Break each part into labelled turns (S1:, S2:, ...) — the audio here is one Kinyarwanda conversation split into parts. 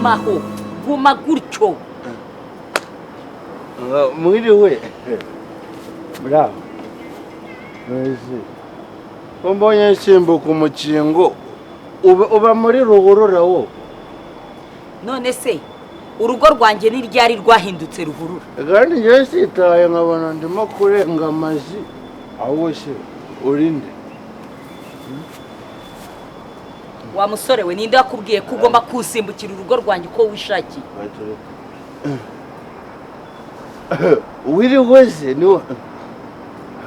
S1: Gumaho, guma gutyo.
S2: Mwiriwe. Bravo. Mwese. Ko mbonye nsimbuka umukingo uba muri ruhurura wo.
S1: None se urugo rwanjye ni ryari rwahindutse ruhurura?
S2: Kandi njyewe sitaye nkabona ndimo kurenga amazi. Ahubwo se urinde.
S1: Wa musore we, ninde wakubwiye ko ugomba kusimbukira urugo rwanjye uko wishakiye?
S2: Wiriwe se niwe.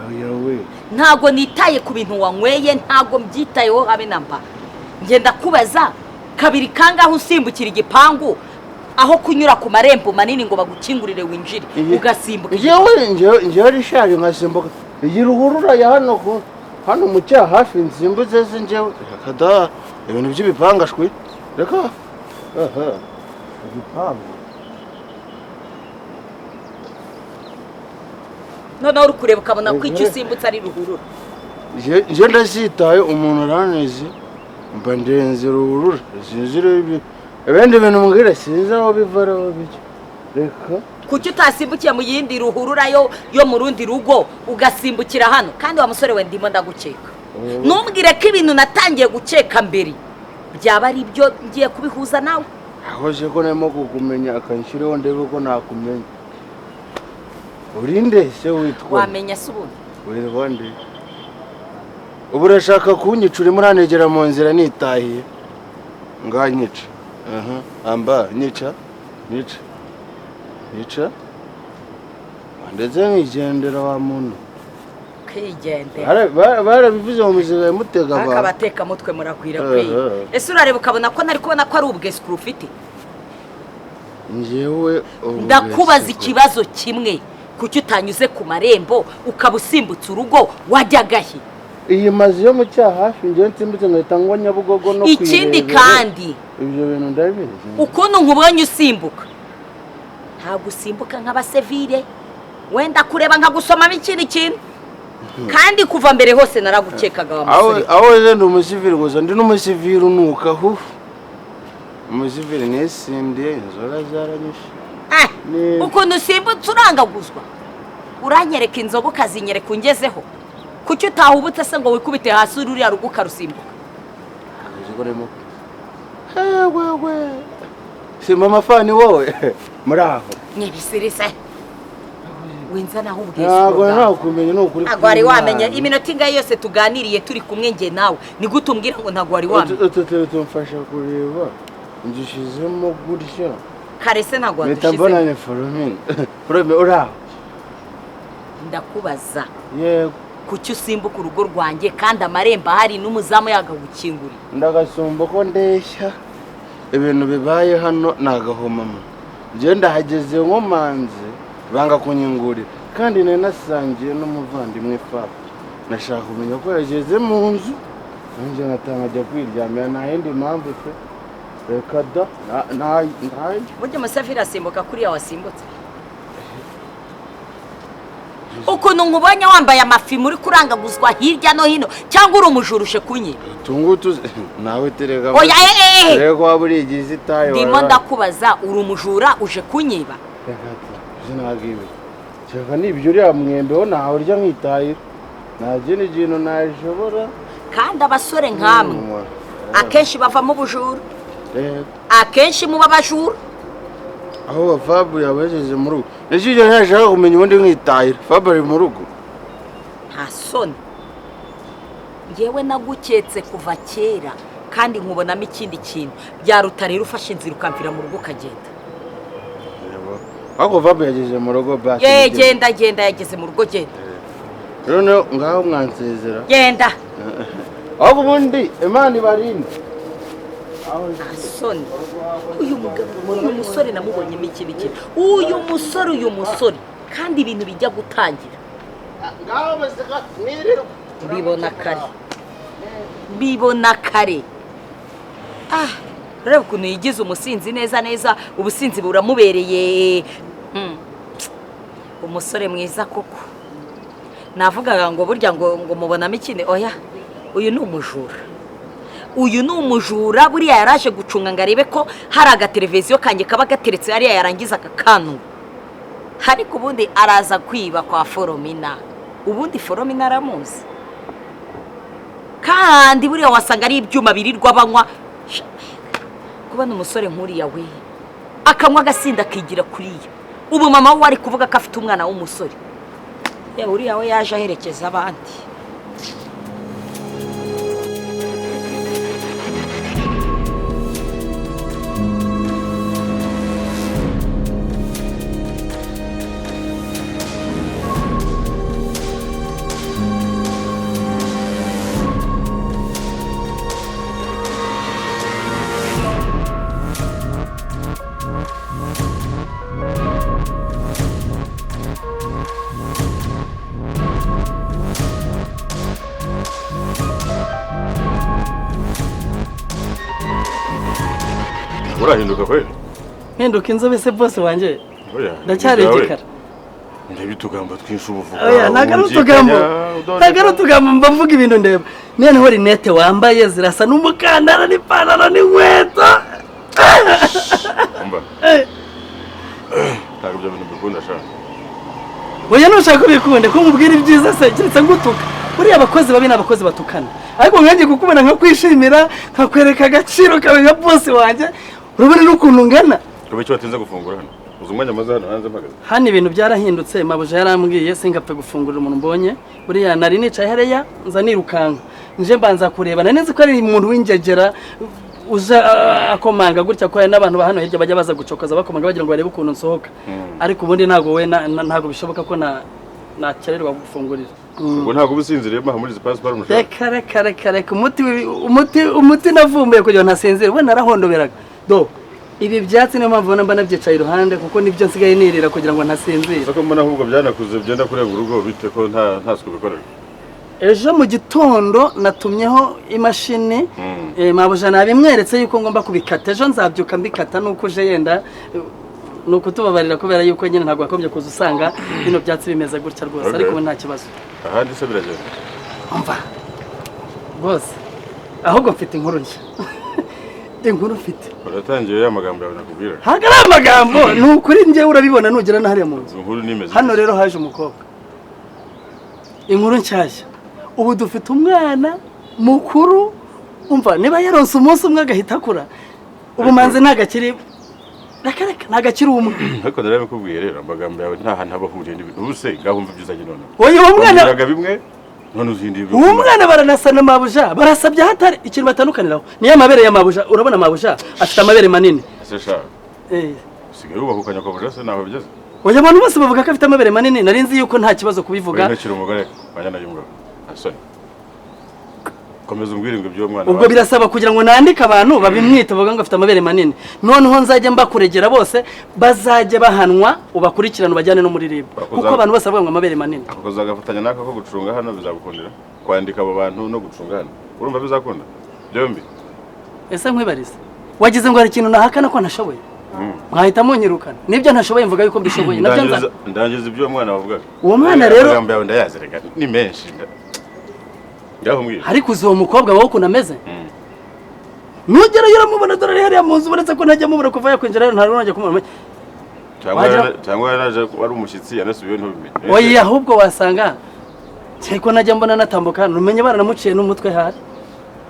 S2: Oya we.
S1: Ntago nitaye ku bintu wanyweye, ntago mbyitayeho habe na mba. Ngenda kubaza kabiri kangaho usimbukira igipangu aho kunyura ku marembo manini ngo bagukingurire winjire, ugasimbuka.
S2: Njyewe rishari nkasimbuka iyi ruhurura ya hano ku hano mu cyaha hafi nsimbutse se njyewe. Reka da, ibintu by'ibipanga shwi. Reka. Aha. Igipangu.
S1: Noneho uri kureba ukabona ko icyo usimbutse ari ruhurura.
S2: Njye ndasitaye umuntu araneze mba ndenze ruhurura, sinzi ibindi bintu mbwira, sinzi aho biva aho bijya. Reka.
S1: Kuki utasimbukiye mu yindi ruhurura yo mu rundi rugo ugasimbukira hano? Kandi wa musore we, ndimo ndagukeka. Ntumbwire ko ibintu natangiye gukeka mbere byaba ari byo ngiye kubihuza nawe.
S2: Aho se ko narimo kukumenya, akanshyiraho ndebe ko nakumenya. Urinde se witwa?
S1: Wamenya se ubundi?
S2: Witwa nde? Ubu urashaka kunyica, urimo uranegera mu nzira nitahiye. Nganyica. Aha, amba nyica. Nyica. Nyica. Ndetse nkigendera wa muntu.
S1: Kigendera.
S2: Barabivuze mu miziga mutega abantu.
S1: Akabateka mutwe muragwira kwiye. Ese urareba ukabona ko nari kubona ko ari ubwesikuru ufite?
S2: Njyewe
S1: ndakubaza ikibazo kimwe. Kuki utanyuze ku marembo ukaba usimbutse urugo wajyaga he?
S2: Iyi mazu yo mu cyaha hafi njyewe nsimbutse nkahita ngwa Nyabugogo no
S1: Ikindi
S2: kwirebera.
S1: kandi
S2: ibyo bintu ndabizi.
S1: Ukuntu nkubonye usimbuka, ntabwo usimbuka nk'abasivile, wenda kureba nkagusomamo ikindi kintu. Kandi kuva mbere hose naragukekaga wa musore.
S2: Aho weze ndi umusivile gusa, ndi n'umusivile unuka hufu. Umusivile nisindiye inzoga zaranyishe.
S1: Ukuntu usimbutse urangaguzwa, uranyereka inzoga ukazinyereka ungezeho. Kuki utahubutse se ngo wikubite hasi ruriya rugo ukarusimbuka?
S2: Simba amafani wowe muri aho.
S1: Nyibisirise winza naho
S2: Ntabwo
S1: ubwisura.
S2: nakumenya ni ukuri.
S1: Ntabwo wari wamenya iminota ingahe yose tuganiriye turi kumwe njye nawe, ni gute umbwira ngo ntabwo wari wamenya?
S2: Utu turi tumfasha kureba ngishizemo gutya.
S1: Kare se ntabwo
S2: Mpita mbona
S1: wadushizemo.
S2: ni foromine. Foromine uri aho.
S1: Ndakubaza.
S2: Yego.
S1: Kuki usimbuka urugo rwanjye kandi amarembo ahari n'umuzamu yagagukinguriye?
S2: Ndagasumba ko ndeshya. Ibintu bibaye hano nagahomama. Njye ndahageze nkomanze banga kunyingurira, kandi nari nasangiye n'umuvandimwe Fab. Nashaka kumenya ko yageze mu nzu, nanjye nkataha nkajya kwiryamira, nta yindi mpamvu pe. Reka da, nta.
S1: Burya umusafiri asimbuka kuriya wasimbutse. Ukuntu nkubonye wambaye amafi muri kurangaguzwa hirya no hino, cyangwa uri umujura uje kunyiba?
S2: Utungutu nawe terega.
S1: Oya,
S2: Terega waba urigize itayo.
S1: Ndimo ndakubaza, uri umujura uje kunyiba?
S2: Reka sinagiwe. Cyaka nibyo uriya mwembe wo ntawe urya nkitahira. Nta kindi kintu nashobora.
S1: Kandi abasore nkamwe akenshi bavamo ubujura, akenshi muba abajura.
S2: Aho Fabu yabageze mu rugo. Ese ibyo ntashaka kumenya ubundi nkitahira. Fabu ari mu rugo.
S1: Nta soni. Ngewe naguketse kuva kera kandi nkubonamo ikindi kintu. Byaruta rero ufashe inzira ukamvira mu rugo ukagenda.
S2: Ariko Fabu yageze mu rugo basi.
S1: Ye genda genda, yageze mu rugo genda.
S2: Noneho ngaho mwansezera.
S1: Genda.
S2: Ahubwo ubundi Imana ibarinde.
S1: Soni. Uyu mugabo, uyu musore namubonyemo ikindi kintu. Uyu musore kandi ibintu bijya gutangira.
S2: Ngaho baseka mwirirwa.
S1: Mbibona kare. Mbibona kare. Ah, reba ukuntu yigize umusinzi neza neza, ubusinzi buramubereye. Umusore mwiza koko. Navugaga ngo burya ngo mubonamo ikindi, oya, uyu ni umujura. Uyu ni umujura. Buriya yaraje gucunga ngo arebe ko hari agateleviziyo kanjye kaba gateretse hariya, yarangiza akakanuba. Ariko ubundi araza kwiba kwa Foromina. Ubundi Foromina aramuzi, kandi buriya wasanga ari ibyuma birirwa banywa. Kubona umusore nk'uriya we akanywa agasinda akigira kuriya, ubu mama we ari kuvuga ko afite umwana w'umusore. Yewe, uriya we yaje aherekeza abandi.
S3: Urahinduka kweli.
S4: Mpinduka inzobe se, boss wanjye?
S3: Oya.
S4: Ndacyari igikara.
S3: Ndeba utugambo twinshi ubuvuga.
S4: Oya, ntabwo ari utugambo, ntabwo ari utugambo, mba mvuga ibintu ndeba. Noneho rinete wambaye zirasa n'umukandara n'ipantaro n'inkweto.
S3: Umva, ntabwo ibyo bintu mbikunda sha.
S4: Oya, nushaka ubikunde ko nkubwira ibyiza se, keretse ngutuka. Buriya abakozi babi ni abakozi batukana, ariko nkanjye kukubona nkakwishimira, nkakwereka agaciro kawe nka boss wanjye. Urabona n'ukuntu ungana.
S3: Kuba icyo watinze gufungura hano, uzi umwanya maze hano hanze mpagaze?
S4: Hano ibintu byarahindutse. Mabuja yarambwiye singapfe gufungurira umuntu mbonye. Buriya nari nicaye hariya, nza nirukanka nje mbanza kureba. Nari nzi ko ari umuntu w'ingegera uza akomanga gutya, ko hari n'abantu ba hano hirya bajya baza gucokoza bakomanga bagira ngo barebe ukuntu nsohoka. Ariko ubundi ntabwo we ntabwo bishoboka ko na nakererwa gufungurira.
S3: Ubwo ntabwo uba usinziriye mbaha muri izi pasiparumu sha?
S4: Reka, reka, reka, reka. Umuti navumbuye kugira ngo ntasinzire, we narahondoberaga. Do ibi byatsi, niyo mpamvu ubona mba nabyicaye iruhande, kuko nibyo nsigaye nirira kugira ngo ntasinzire.
S3: Gusa ko mbona ahubwo byanakuze byenda kurenga urugo, bite ko nta suku bikorerwa?
S4: Ejo mu gitondo natumyeho imashini. Mabuja nabimweretse yuko ngomba kubikata. Ejo nzabyuka mbikata. Nuko uje yenda ni ukutubabarira, kubera yuko nyine ntabwo wakombye kuza usanga bino byatsi bimeze gutya rwose.
S3: Okay.
S4: Ariko ubu nta kibazo.
S3: Ahandi se biragenda?
S4: Umva rwose, ahubwo mfite inkuru nshya, inkuru mfite.
S3: Uratangiye ya magambo yawe nakubwira.
S4: Ntabwo ari amagambo, ni ukuri. Njyewe urabibona nugera na hariya mu nzu.
S3: Izo nkuru nimeze.
S4: Hano rero haje umukobwa, inkuru nshyashya. Ubu dufite umwana mukuru. Umva, niba yaronse umunsi umwe agahita akura. Ubu manze ntagakiri, reka reka, ntagakiri umwe.
S3: Ariko narabikubwiye rero, amagambo yawe nta hantu aba ahuriye n'ibintu. Ubu se ngaho umva ibyo uzanye noneho.
S4: Oya, uwo mwana
S3: Wambwiraga bimwe, none uzindiye ibyo.
S4: Uwo mwana baranasa na mabuja, barasabye hatari. Ikintu batandukaniraho niyo amabere ya mabuja. Urabona mabuja afite amabere manini.
S3: Ese sha, usigaye wubaka ukanyakobuja se, naho bigeze?
S4: Oya, abantu bose bavuga ko afite amabere manini. Nari nzi yuko nta kibazo kubivuga.
S3: Oya, ntukiri umugore wanyana y'umugabo, nta soni. Komeza umbwire ngo iby'uwo mwana.
S4: Ubwo birasaba kugira ngo nandike abantu babimwite, bavuga ngo afite amabere manini. Noneho nzajya mbakuregera bose, bazajya bahanwa, ubakurikirane, ubajyane no muri RIB, kuko abantu bose bavuga ngo amabere manini.
S3: Ako kazagafatanya n'aka ko gucunga hano, bizagukundira kwandika abo bantu no gucunga hano? Urumva bizakunda byombi?
S4: Ese nkwibarize, wagize ngo hari ikintu nahakana ko ntashoboye, mwahita munyirukana? Nibyo ntashoboye mvuga yuko mbishoboye, nabyo nza.
S3: Ndangiza iby'uwo mwana wavugaga.
S4: Uwo mwana rero-
S3: Amagambo yawe ndayazi reka, ni menshi. Ngaho mbwira.
S4: Ariko uzi uwo mukobwa wowe ukuntu ameze? Nugerayo uramubona. Dore ari hariya mu nzu, uretse ko ntajya mubura kuva yakwinjira rero, ntabwo najya kumubona.
S3: Cyangwa cyangwa yaraje ari umushyitsi yanasubiyeyo ntubimenye.
S4: Oya, ahubwo wasanga ko najya mbona natambuka, numenye baranamuciye n'umutwe hari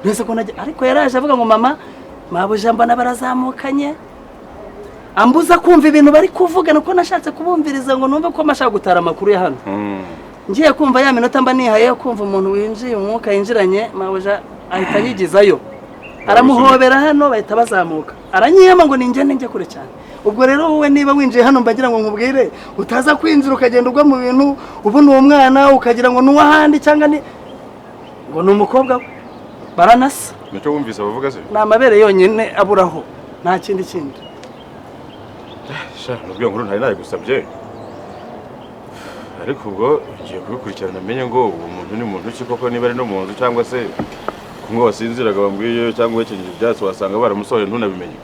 S4: mbese ko najya. Ariko yaraje avuga ngo mama, mabuja mbona barazamukanye, ambuza kumva ibintu bari kuvuga, nuko nashatse kubumviriza ngo numve ko mashaka gutara amakuru ya hano. Ngiye kumva ya minota mba nihaye yo kumva umuntu winjiye, umwuka yinjiranye, mabuja ahita anyigizayo, aramuhobera hano, bahita bazamuka, aranyiyama ngo ningende njye kure cyane. Ubwo rero wowe niba winjiye hano, mbagira ngo nkubwire utaza kwinjira ukagenda ugwa mu bintu, ubona uwo mwana ukagira ngo ni uw'ahandi cyangwa ni ngo ni umukobwa we, baranasa.
S3: Nicyo wumvise bavuga se?
S4: Ni amabere yonyine aburaho, nta kindi kindi.
S3: Sha, nubwo iyo nkuru ntari nayigusabye, ariko ubwo ngiye kubikurikirana menye ngo uwo muntu ni muntu ki koko, niba ari no mu nzu, cyangwa se kumwe wasinziraga bambwiye, cyangwa uhekenyeje ibyatsi wasanga baramusohoye ntunabimenye.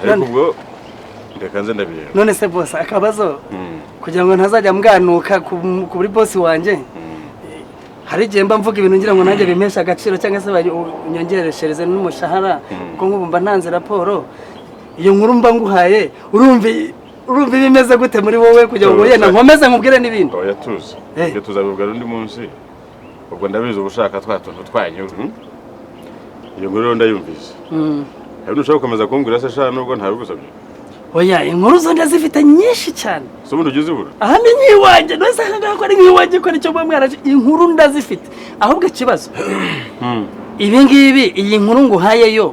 S3: Ariko ubwo reka nze ndabireba.
S4: None se boss, akabazo, kugira ngo ntazajya mbwanuka kuri boss wanjye. Hari igihe mba mvuga ibintu ngira ngo nanjye bimpeshe agaciro cyangwa se unyongereshereze n'umushahara, kuko nk'ubu mba ntanze raporo. Iyo nkuru mba nguhaye urumva bimeze gute muri wowe kugira ngo yenda nkomeze nkubwire n'ibindi?
S3: Oya tuzi. Ibyo tuzabivuga undi munsi. Ubwo ndabizi uba ushaka twa tuntu twanyu. Iyo nkuru rero ndayumvise. Hari n'ushaka gukomeza kumbwira se sha nubwo ntabigusabye?
S4: Oya, inkuru zo ndazifite nyinshi cyane.
S3: Se ubundi ugeze ubura?
S4: Aha ni nk'iwanjye, nose aha ngaha ko ari nk'iwanjye ko nicyo mba mwaraje, inkuru ndazifite. Ahubwo ikibazo ibi ngibi, iyi nkuru nguhaye yo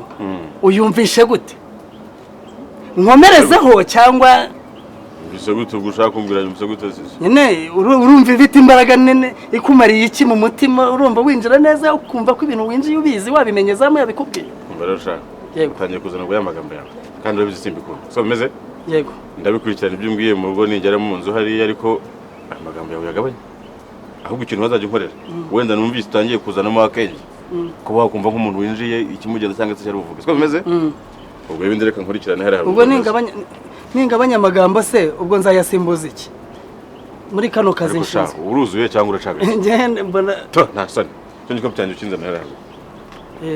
S4: uyumvishe gute? Nkomerezeho cyangwa
S3: Mbise gute ubwo ushaka kumbwira mbise gute sisi?
S4: Nyine urumva ifite imbaraga nini ikumariye iki mu mutima, urumva winjira neza ukumva ko ibintu winjiye ubizi wabimenye zamu yabikubwiye.
S3: Umva rero ushaka. Utangiye kuzana ngo y'amagambo yawe. Kandi urabizi simbikunda. So bimeze?
S4: Yego.
S3: Ndabikurikirana ibyo umbwiye mu rugo ningera mu nzu hariya, ariko amagambo yawe yagabanye. Ahubwo ikintu bazajya unkorera. Wenda numvise utangiye kuzanamo akenge. Kuba wakumva nk'umuntu winjiye ikimugenda cyangwa se cyari buvuge. So bimeze? Ubwo ibindi reka nkurikirane hariya.
S4: Ubwo ningabanya amagambo se ubwo nzayasimbuza iki? Muri kano kazi nshinzwe.
S3: Uruzuye cyangwa uracagaye?
S4: Njye mbona
S3: to nta soni. Cyo gikapu cyanjye ukinzana hariya.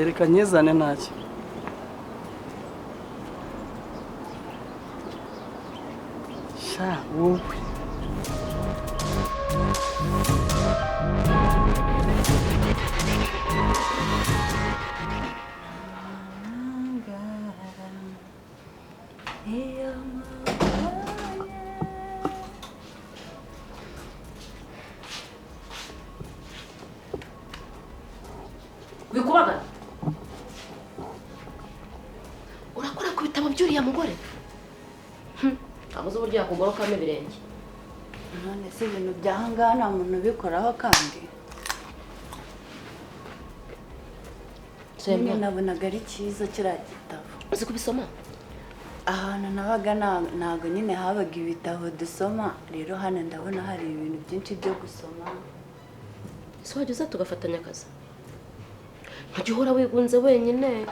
S4: Reka nyizane ntacyo. Sha wowe.
S5: Wikubagana urakora ku bitabo by'uriya mugore abuze uburyo yakugorokamo ibirenge.
S6: None se ibintu by'ahangaha nta muntu ubikoraho kandi? Nyine nabonaga ari cyiza kiriya gitabo.
S5: Uzi kubisoma?
S6: Ahantu nabaga ntabwo nyine habaga ibitabo dusoma, rero hano ndabona hari ibintu byinshi byo gusoma.
S5: Ese wajya uza tugafatanya akazi? Ntujya uhora wigunze wenyine,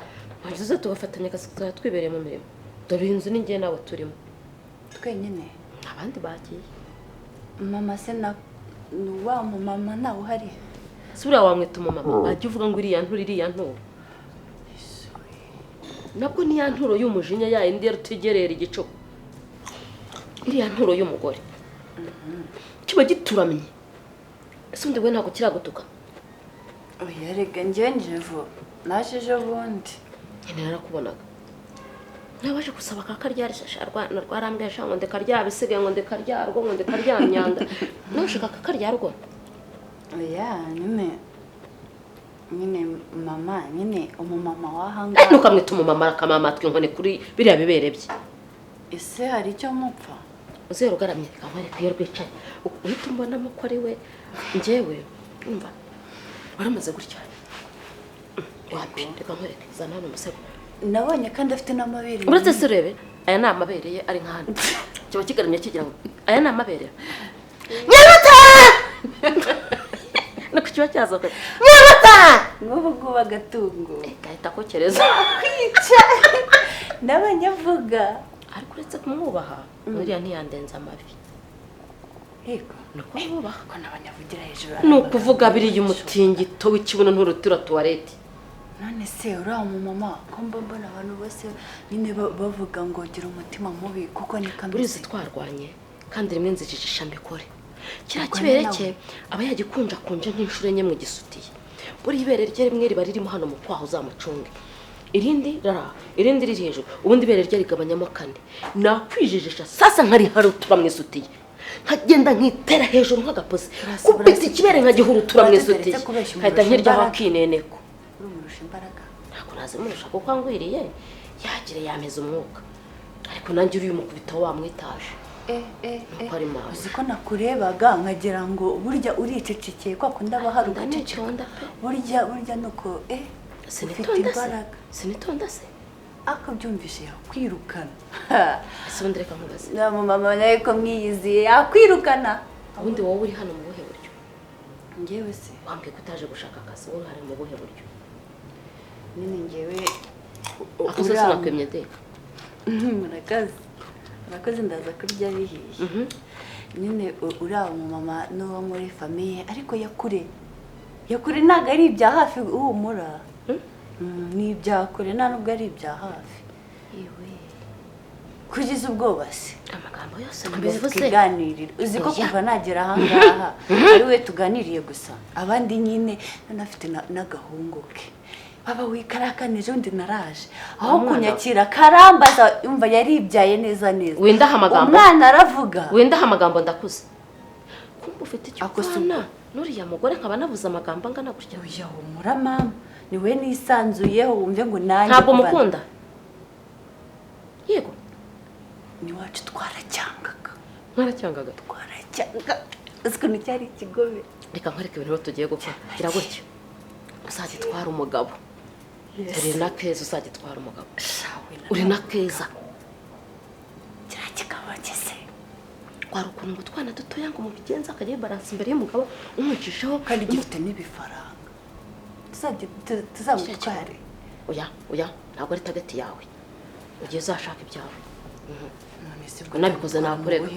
S5: wajya uza tugafatanya akazi tukaba twibereye mu mirimo. Dore iyi nzu ni njye nawe turimo.
S6: Twenyine?
S5: Abandi bagiye.
S6: Mama se na wa mumama nawe uhari?
S5: Se uriya wamwita umumama? Ajya uvuga ngo iriya nturo iriya nturo. Nabwo ni ya nturo y'umujinya ya indi rutegerera igicuku. Iriya nturo y'umugore. Kiba gituramye. Ese undi we ntabwo kiragutuka?
S6: Oya rega njye nje vuba. Naje ejo bundi.
S5: Nyine narakubonaga. Nabaje gusaba kakaryarisha rwarambwiye ngo ndeka bisigaye ngo ndeka ryarwo ngo ndeka ryamyanda. Nushaka kakaryarwo?
S6: Oya nyine mama nyine umumama wahanga.
S5: Ntukamwita umumama akamama atwi inkoni kuri biriya bibere bye.
S6: Ese hari icyo mupfa?
S5: Uzero ugaramye reka nkwereke iyo rwicaye. Uhita umbonamo ko ari we njyewe umva. Waramaze gutya. Wapi reka nkwereke zana hano umusego.
S6: Nabonye kandi afite n'amabere.
S5: Uretse se urebe aya ni amabere ye ari nka hano. Kiba kigaramye kigira ngo aya ni amabere. Nyaruta! Nuko kiba cyazoka. Nyaruta!
S6: Nk'ubu ngubu agatungo.
S5: Gahita kokereza.
S6: Kwica. N'abanyavuga.
S5: Ariko uretse kumwubaha, uriya ntiyandenza amavi.
S6: Yego.
S5: Nuko mwubaha.
S6: Ko n'abanyavugira hejuru.
S5: Ni ukuvuga biriya umutingito w'ikibuno nturutura tuwarete.
S6: None se uriya mumama ko mba mbona abantu bose nyine bavuga ngo gira umutima mubi kuko ni kameze.
S5: Burizi twarwanye kandi rimwe nzijijisha mbikore. Kiriya kibere cye aba yagikunja kunje nk'inshuro enye mu gisutiye. Buri ibere rye rimwe riba ririmo hano mu kwaha uzamucunge. Irindi rara, irindi riri hejuru, ubundi ibere rye rigabanyamo kane. Nakwijijisha sasa nkariharutura mu isutiye. Nkagenda nkitera hejuru nk'agapozi. Kubita ikibere nkagihurutura mu isutiye. Nkahita nkiryaho akineneko.
S6: Urumurusha imbaraga.
S5: Ntabwo nazimurusha kuko angwiriye yagire yameze umwuka. Ariko nanjye uri umukubita wamwitaje.
S6: Uzi ko nakurebaga nkagira ngo burya uricecekeye kwa kundi aba hari uguceceka. Burya nuko ufite imbaraga.
S5: Sinitonda se?
S6: Akabyumvishe yakwirukana.
S5: Ese ubundi reka nkubaze.
S6: Na mama nawe ko mwiyiziye yakwirukana.
S5: Ubundi wowe uri hano mu buhe buryo?
S6: Njyewe se
S5: wambwiye ko utaje gushaka akazi, wowe hari mu buhe buryo?
S6: Nyine njyewe
S5: akasose nakwemye de.
S6: Murakaze. Murakoze ndaza kurya bihiye. Nyine uriya mumama n'uwo muri famiye ariko yakure. Ya kure ntabwo ari ibya hafi uhumura. Ni ibya kure nta nubwo ari ibya hafi. Kugeza ubwoba se
S5: amagambo yose
S6: nabivuze twiganirira uzi ko kuva nagera aha ngaha ari we tuganiriye gusa abandi nyine nanafite n'agahungu ke baba wikarakanije undi naraje aho kunyakira karambaza umva yaribyaye neza neza
S5: wenda amagambo
S6: umwana aravuga
S5: wenda amagambo ndakuze kumva ufite icyo ukwana nuriya mugore nkaba nabuze amagambo angana gutya
S6: oya humura mama niwe nisanzuyeho wumve ngo nanjye
S5: ntabwo mukunda yego
S6: ni wacu twaracyangaga
S5: mwaracyangaga
S6: twaracyanga ukuntu cyari ikigobe
S5: reka nkwereke ibintu tugiye gukora gira gutya uzajya twara umugabo uri na keza uzajya twara umugabo uri na keza
S6: kiriya kikaba kese
S5: twara ukuntu ngo utwana dutoya ngo mubigenze akajya yibaransa imbere y'umugabo umwicishaho
S6: kandi gifite n'ibifaranga tuzamutware
S5: oya oya ntabwo ari tageti yawe ugiye uzashaka ibyawe unabikoze nakurega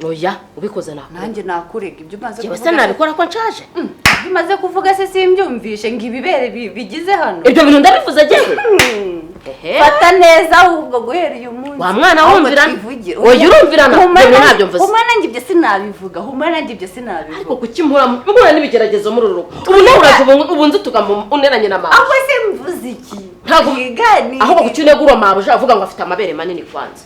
S5: oya ubikoze nakurega
S6: nanjye nakurega ibyo umaze
S5: kuvuga se nabikora ko nshaje
S6: ibyo umaze kuvuga se simbyumvishe ngo ibibere bigize hano
S5: ibyo bintu ndabivuze jyewe
S6: fata neza ahubwo guhera uyu munsi
S5: wa mwana wumvirana oya urumvirana ibyo ntabyo mvuze
S6: humura nanjye ibyo sinabivuga humura nanjye ibyo sinabivuga
S5: ariko kuki mpura n'ibigeragezo muri uru rugo ubu nawe uraje ubu nzi utugambo uneranye na mama
S6: ahubwo se mvuze iki
S5: ntabwo ahubwo kuki unegura mabuja avuga ngo afite amabere manini kwanza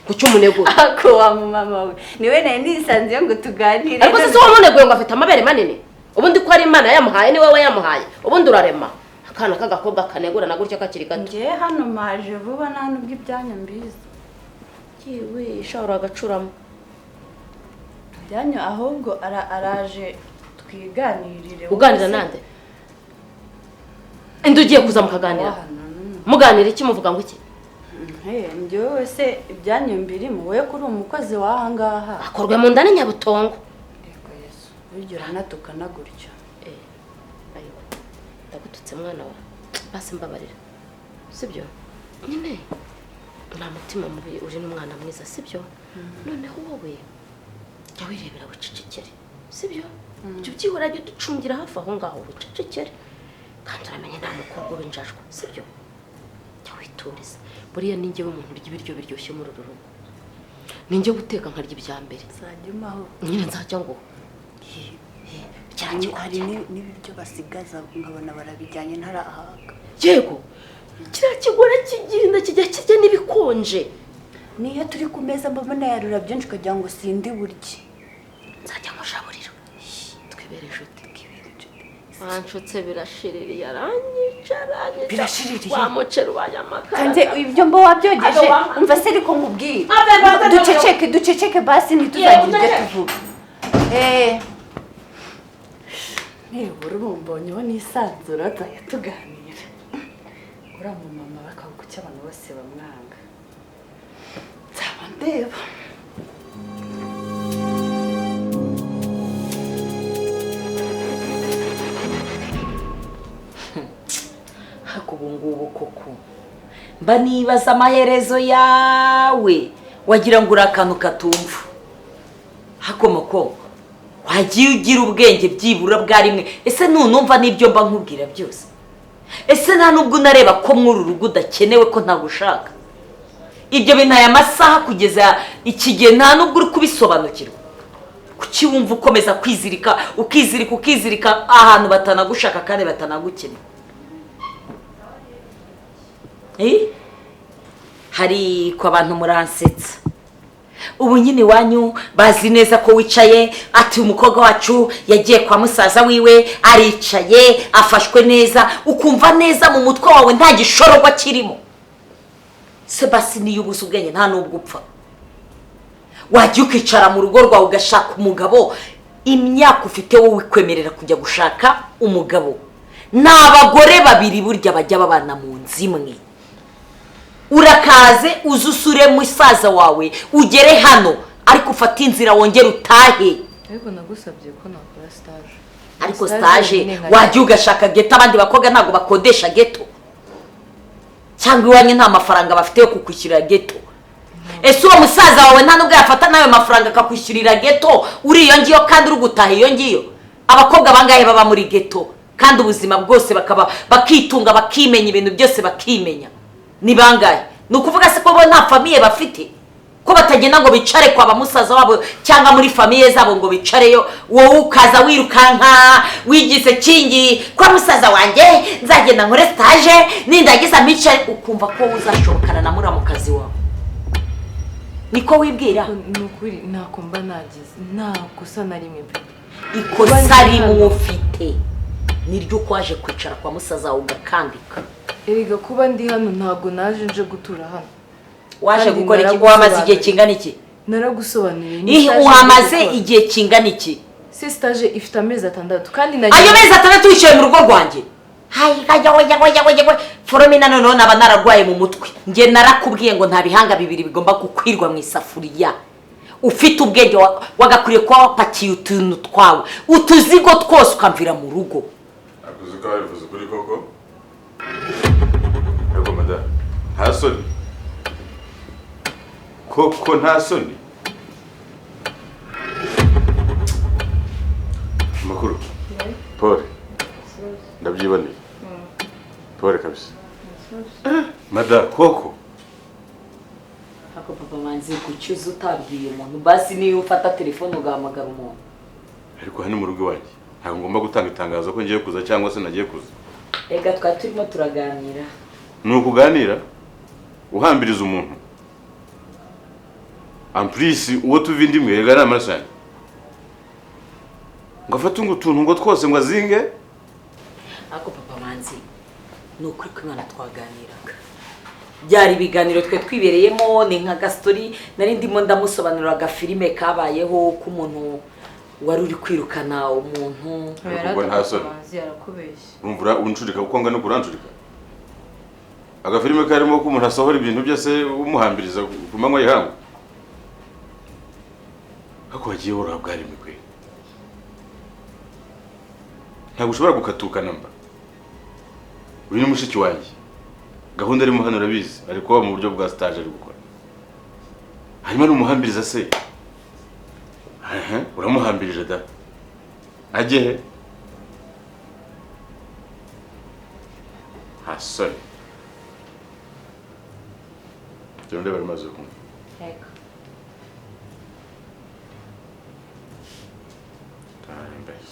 S5: kuki umunegura
S6: ako wa mama we niwe nari nisanzuye ngo tuganire
S5: ariko se wamuneguye ngo afite amabere manini ubundi ko ari Imana yamuhaye ni wowe yamuhaye ubundi urarema akana k'agakobwa kanegura na gutya kakiri gato
S6: ngiye hano maje vuba nta nubwo ibyanyu mbizi
S5: yewe shawura agacuramo
S6: ibyanyu ahubwo araje twiganirire
S5: uganira nande indi ugiye kuza mukaganira muganira iki muvuga ngo iki
S6: njyewe se ibyanyu mbirimo wowe kuri umukozi w'aha ngaha
S5: akorwe mu nda n'inyabutongo
S6: yego Yesu burya uranatukana gutya
S5: ndagututse mwana wa basi mbabarira sibyo nyine nta mutima mubi uri n'umwana mwiza sibyo noneho wowe jya wirebera wicecekere sibyo jya ubyihora jya uducungira hafi aho ngaho wicecekere kandi uramenye nta mukobwa w'injajwa sibyo jya wituriza buriya ni njyewe umuntu urya ibiryo biryoshye muri uru rugo ni njye guteka nkarya ibya mbere nyine nzajya ngo
S6: hari n'ibiryo basigaza nkabona barabijyanye ntarahaga
S5: yego kiriya kigore kigirinda kijya kirya n'ibikonje
S6: niyo turi ku meza mbona yarura byinshi ukagira ngo sindi burye
S5: nzajya nkushaburira twibere inshuti wanshutse birashiririye aranyica aranyica
S6: birashiririye
S5: wa muceri ubaye amakara
S6: kandi ibyo mba wabyogeje umva se ariko nkubwire duceceke duceceke basi ntituzagira ibyo tuvuga nibura ubumbonyeho nisanzura tuzajya tuganira uriya mumama bakavuga icyo abantu bose bamwanga nzaba ndeba
S1: ariko ubu ngubu koko mba nibaza amaherezo yawe wagira ngo uri akantu katumva hakomoko wagiye ugira ubwenge byibura bwa rimwe ese nunumva n'ibyo mba nkubwira byose ese nta nubwo unareba ko muri uru rugo udakenewe ko ntagushaka ibyo bintu aya masaha kugeza iki gihe nta nubwo uri kubisobanukirwa kuki wumva ukomeza kwizirika ukizirika ukizirika ahantu batanagushaka kandi batanagukeneye hari ku abantu muransetsa ubu nyine iwanyu bazi neza ko wicaye ati umukobwa wacu yagiye kwa musaza wiwe aricaye afashwe neza ukumva neza mu mutwe wawe nta gishororwa kirimo se basi niyo ubuze ubwenge nta n'ubwo upfa wajya ukicara mu rugo rwawe ugashaka umugabo imyaka ufite wowe ikwemerera kujya gushaka umugabo ni abagore babiri burya bajya babana mu nzu imwe urakaze uze usure musaza wawe ugere hano ariko ufate inzira wongere utahe
S7: ariko nagusabye ko nakora stage
S1: ariko stage wajya ugashaka geto abandi bakobwa ntabwo bakodesha geto cyangwa iwanyu nta mafaranga bafite yo kukwishyurira geto ese uwo musaza wawe nta nubwo yafata n'ayo mafaranga akakwishyurira geto uri iyo ngiyo kandi uri gutaha iyo ngiyo abakobwa bangahe baba muri geto Kandi ubuzima bwose bakaba bakitunga bakimenya ibintu byose bakimenya. Ni bangahe? Ni ukuvuga se ko bo nta famille bafite? Ko batagenda ngo bicare kwa bamusaza wabo cyangwa muri famille zabo ngo bicareyo, wowe ukaza wirukanka wigize kingi kwa musaza wanjye nzagenda nkore stage nindagiza micare, ukumva ko uzashobokana na muramukazi wawe. Niko wibwira?
S7: Ni ukuri ntako mba nagize, nta kosa na rimwe pe.
S1: Ikosa rimwe ufite niryo uko waje kwicara kwa musaza wawe ugakambika.
S7: Erega kuba ndi hano ntabwo naje nje gutura hano.
S1: Waje gukora iki? Wamaze igihe kingana iki?
S7: Naragusobanuriye.
S1: Wamaze igihe kingana iki?
S7: Si stage ifite amezi 6 kandi
S1: ayo mezi 6 wicaye mu rugo rwanjye. Foromina noneho naba nararwaye mu mutwe. Njye narakubwiye ngo nta bihanga bibiri bigomba gukwirwa mu isafuriya. Ufite ubwenge wagakwiriye kuba wapakiye utuntu twawe utuzigo twose ukamvira mu rugo.
S3: Akuzi ko babivuze ukuri koko. Ariko madamu nta soni koko, nta soni. Amakuru Paul ndabyiboneye. Paul kabisa. Mada koko.
S1: Ako papa manzi kucyuza utabwiye umuntu basi niyo ufata telefone ugahamagara umuntu.
S3: Ariko hano mu rugo iwanjye ntabwo ngomba gutanga itangazo ko ngiye kuza cyangwa se nagiye kuza.
S1: Ega twari turimo turaganira.
S3: Ni ukuganira uhambiriza umuntu. Amplisi uwo tuva indi imwe ega namaraso yanjye. Ngo afate ngo utuntu ngo twose ngo azinge.
S1: Ako papa manzi ni ukuri kw'Imana twaganiraga. Byari ibiganiro twe twibereyemo, ni nka gastori nari ndimo ndamusobanurira agafilime kabayeho k'umuntu wari uri kwirukana umuntu.
S3: Ariko nta soni. Urumva uncurika kuko ngana kuranshurika. Agafilime karimo ko umuntu asohora ibintu byose umuhambiriza ku manywa y'ihangu. Ako wagiye urabwa rimwe kwe. Ntabwo ushobora gukatuka namba. Uyu ni mushiki wanjye. Gahunda arimo hano urabizi, ari kuba mu buryo bwa stage ari gukora. Hanyuma n'umuhambiriza se. Uramuhambirije da. Ajye he? Hasoni. Tugende bari maze kumva.
S7: Yego.
S3: Tarembes.